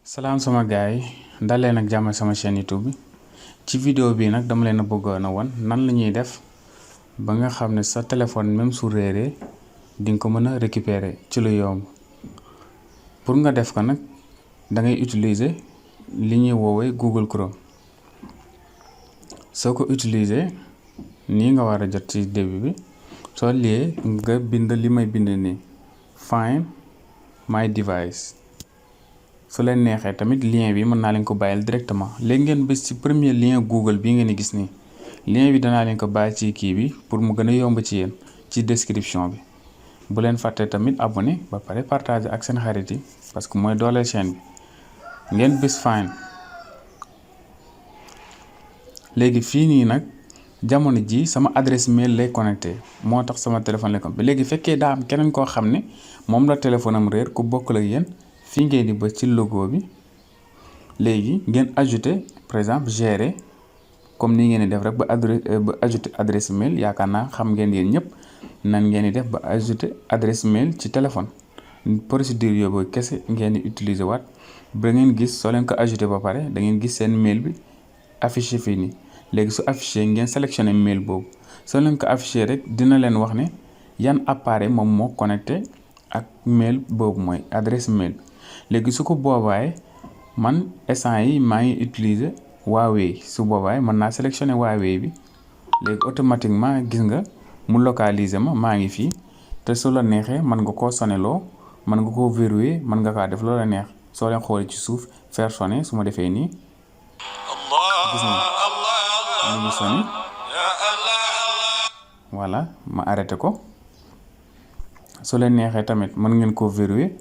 Salam sama gaay dal leen ak jàmm sama chaîne YouTube bi ci vidéo bi nag dama leen a bëggoon a wan nan la ñuy def ba nga xam ne sa téléphone même su réeree di nga ko mën a récupérer ci lu yomb. Pour nga def ko nag da ngay utiliser li ñuy woowee Google Chrome. soo ko utiliser nii nga war a jot ci début bi soo liee nga bind li may bind nii find my device. su leen neexee tamit lien bi mën naa leen ko bàyyil directement léegi ngeen bés ci premier lien Google bi ngeen di gis nii lien bi danaa leen ko bàyyi ci kii bi pour mu gën a yomb ci yéen ci description bi. bu leen fàtte tamit abonné ba pare partager ak seen xarit yi parce que mooy dooleel chaîne bi ngeen bés find. léegi fii nii nag jamono ji sama adresse mail lay connecté moo tax sama téléphone lay connecté léegi fekkee daa am keneen koo xam ne moom la téléphone am réer ku bokkul ak yéen fii ngeen di bës ci logo bi léegi ngeen ajouter par exemple gérer comme ni ngeen di def rek ba ajouter adresse mail yaakaar naa xam ngeen yéen ñëpp nan ngeen di def ba ajouter adresse mail ci téléphone. procédure yooyu kese ngeen di utiliser waat ba ngeen gis soo leen ko ajouter ba pare da ngeen gis seen mail bi affiché fii nii léegi su affiché ngeen sélectionné mail boobu soo leen ko affiché rek dina leen wax ne yan appareil moom moo connecté ak mail boobu mooy adresse mail. léegi su ko boobaay man instant yi maa ngi utiliser Huawei su boobaay mën naa sélectionner Huawei bi léegi automatiquement gis nga mu localiser ma maa ngi fii te su la neexee mën nga koo soneloo mën nga koo verrouiller mën nga kaa def loo la neex soo leen xoolee ci suuf faire sonner su ma defee nii gis nga mu ngi sonné voilà ma arrêté ko. su leen neexee tamit mën ngeen koo verrouiller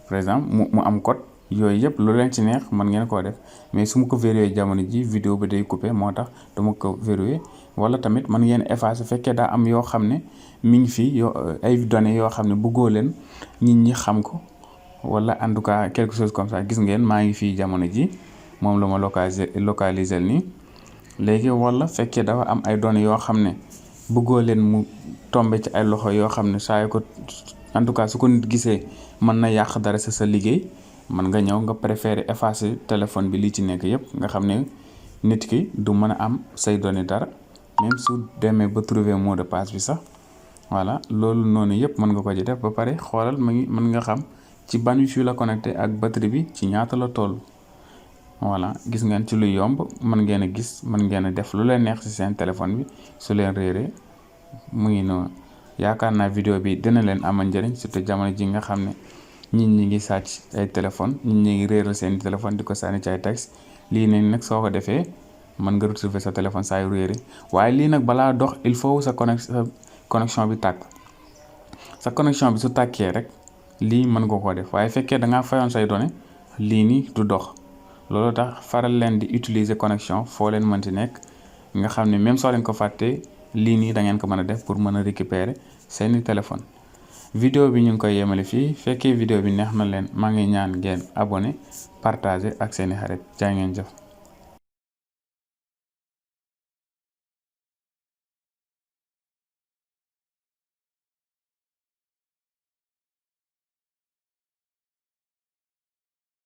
par exemple mu am code yooyu yëpp lu leen ci neex mën ngeen koo def mais su ma ko verrouiller jamono ji vidéo bi day coupé moo tax dama ko verrouiller. wala tamit mën ngeen effacer fekkee daa am yoo xam ne mi ngi fii yoo ay données yoo xam ne bëggoo leen nit ñi xam ko wala en tout cas quelque chose comme ça gis ngeen maa ngi fii jamono ji moom la ma localiser nii. léegi wala fekkee dafa am ay données yoo xam ne bëggoo leen mu tombe ci ay loxo yoo xam ne saa yu ko en tout cas su ko nit gisee mën na yàq dara sa liggéey mën nga ñëw nga préférer effacer téléphone bi li ci nekk yëpp nga xam ne nit ki du mën a am say données dara même su demee ba trouver mot de passe bi sax voilà loolu noonu yëpp mën nga ko ci def ba pare xoolal mën nga xam ci ban wifi la connecté ak batterie bi ci ñaata la toll. voilà gis ngeen ci lu yomb mën ngeen a gis mën ngeen a def lu leen neex ci seen téléphone bi su leen réeree mu ngi noonu. yaakaar naa vidéo bi dina leen amal njëriñ surtout jamono ji nga xam ne nit ñi ngi sàcc ay téléphone nit ñi ngi réeral seen téléphone di ko sànni ci ay texte lii ne nag soo ko defee mën nga retrouver sa téléphone saa yu réeri waaye lii nag balaa dox il faut sa connexion bi tàkk sa connexion bi su tàkkee rek lii mën nga koo def waaye fekkee da ngaa fayoon say données lii nii du dox. loolu tax faral leen di utiliser connexion foo leen mënti nekk nga xam ne même soo leen ko fàttee lii nii da ngeen ko mën a def pour mën a récupérer seeni téléphone. vidéo bi ñu ngi koy yemale fii fekkee vidéo bi neex na leen maa ngi ñaan ngeen abonné partager ak seeni xarit jaa ngeen jëf.